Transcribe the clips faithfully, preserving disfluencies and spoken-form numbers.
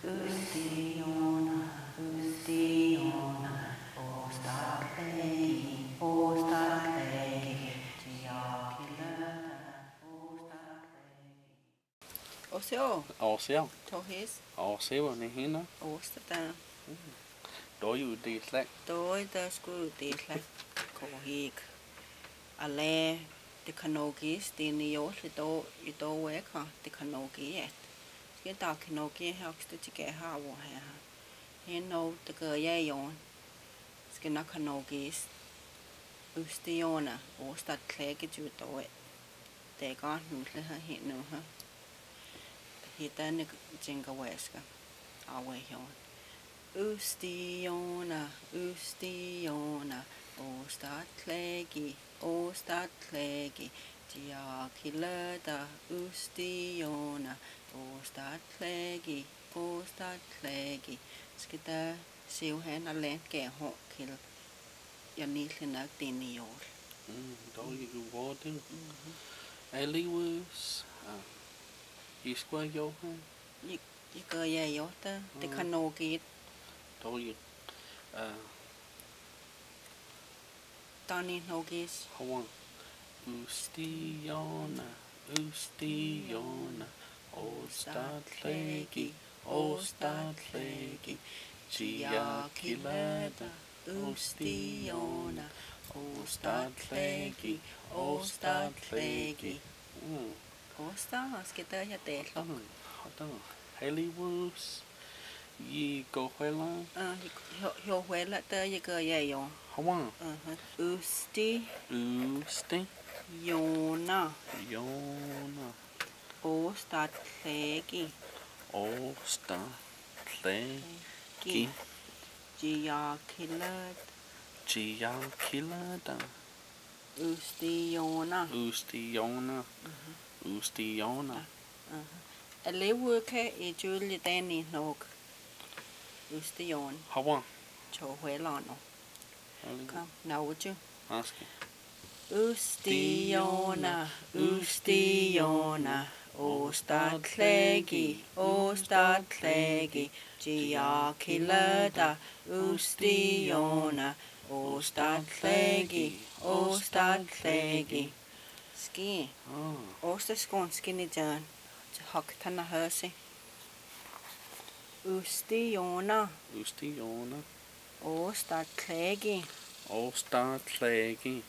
Usti yona, usti yona, osta tlegi, osta tlegi, tiakilata, osta tlegi. Oseo. Oseo. Tohis. Oseo, nihina. Osta ta. Toyu dislek. Toyu ta sku dislek. Kohik. Ale, ti kanokis, ti ni yol, ito, ito weka, ti kanoki et. Ske ta kanoki hak sta chike ha wo he ha. He no ta ka ye yon. Ske na kanokis. Usti yona, osta tlegi ju to et. Te ka nu le ha hi nu ha. Hita ni jinga weska. Awe yon. Usti yona, usti yona, osta tlegi, osta tlegi, tiakilata, usti yona, osta tlegi, osta tlegi. Ske ta siu hen a len ke ho kil. Yan ni le nak ti ni yol. Mm, to yi gu wo tin. Mhm. Eliwis, ah, iskua yo hen. Yi, yi ka ye yo ta, ti kanokit. To yi, ah, ta ni nokis. Hawan. Usti yona, usti yona, osta tlegi, osta tlegi, tiakilata, usti yona, osta tlegi, osta tlegi. Mm. Osta, ske ta ya te lo. Mm, hata. Eliwis. Yi kohwela. Ah, yi ko-, yo, yohwela ta yi ka ye yo. Hawan. Aha. Usti. Usti. Yona. Yona. Osta tlegi. Osta tlegi. Ki. Tiakilata. Tiakilata. Usti yona. Usti yona. Mhm. Usti yona. Aha. Eliwis ke i juli te ni nok. Usti yon. Hawan. Chohwela no. Kam, na uchu. Aski. Usti yona, usti yona, osta tlegi, osta tlegi, tiakilata, usti yona, osta tlegi, osta tlegi. Ski. Ah. Osta skon ski ni jan. Hak tana hasi. Usti yona. Usti yona. Osta tlegi. Osta tlegi.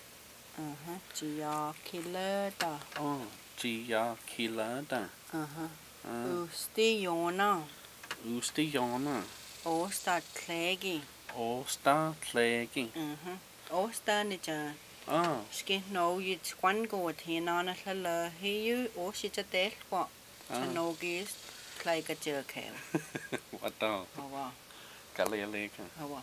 Aha, tiakilata. Ah, tiakilata. Aha. Ah. Usti yona. Usti yona. Osta tlegi. Osta tlegi. Aha. Osta ni jan. Ah. Ski no yit kwan go ti nana hlala hiu osi ta tel kwa. Ah. Tanogis tlai ka jekeu. Wata. Hawa. Kalele ka. Hawa.